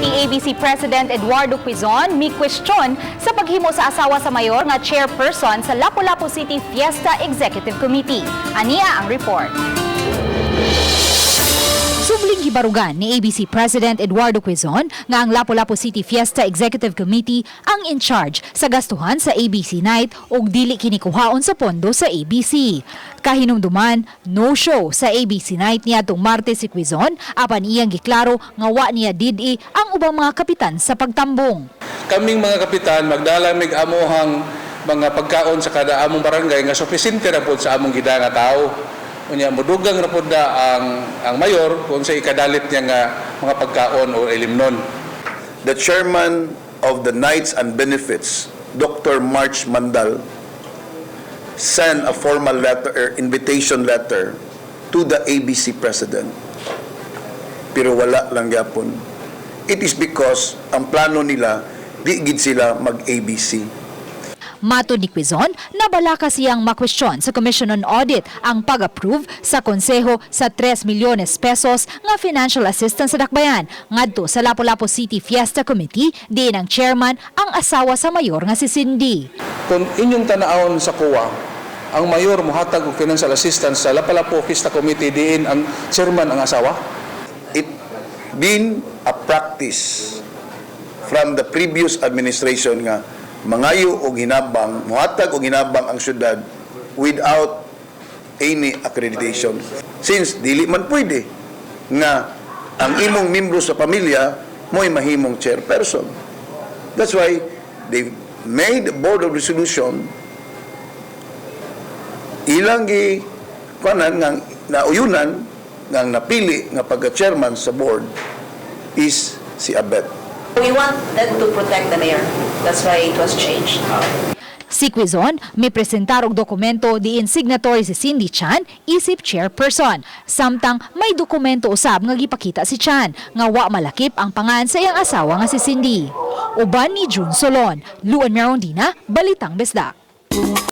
City ABC President Eduardo Quizon mi question sa paghimo sa asawa sa mayor nga chairperson sa Lapu-Lapu City Fiesta Executive Committee. Ania ang report. Subling gibarugan ni ABC President Eduardo Quizon nga ang Lapu-Lapu City Fiesta Executive Committee ang in charge sa gastuhan sa ABC Night ug dili kini kuhaon sa pondo sa ABC. Kahinumduman, no-show sa ABC Night niadtong Martes si Quizon, apan iyang giklaro nga wa niya did-i ang ubang mga kapitan sa pagtambong. Kaming mga kapitan, magdala mig amuhang mga pagkaon sa kada among barangay nga sufficient ra pod sa among gida nga tao. Unya modugang ra pod na ang mayor kung sa ikadalit niya nga mga pagkaon o ilimnon. The chairman of the Knights and Benefits, Dr. March Mandal, sent a formal letter, or invitation letter to the ABC president. Pero wala lang gyapon. It is because ang plano nila, di gid sila mag-ABC. Matod ni Quizon, nabalaka siyang makwestiyon sa Commission on Audit ang pag-approve sa konseho sa 3 milyones pesos nga financial assistance sa Dakbayan ngadto sa Lapu-Lapu City Fiesta Committee, diin ang chairman ang asawa sa mayor nga si Cindy. Kung inyong tanawon sa COA, ang mayor mohatag og financial assistance sa Lapu-Lapu Fiesta Committee diin ang chairman ang asawa. It been a practice from the previous administration nga mangayo og hinabang, muhatag og hinabang ang syudad without any accreditation. Since dili man pwede nga ang imong membro sa pamilya mo'y mahimong chairperson. That's why they made a board of resolution, ilang gi kuanan nga nauyunan nga ang napili nga pagka-chairman sa board is si Abet. We wanted to protect the mayor. That's why it was changed. Si Quizon may presentar og dokumento diin signatory si Cindy Chan isip chairperson. Samtang may dokumento usab nga gipakita si Chan nga wa malakip ang pangan sa iyang asawa nga si Cindy. Uban ni June Solon, Luan Merondina, Balitang Bisdak.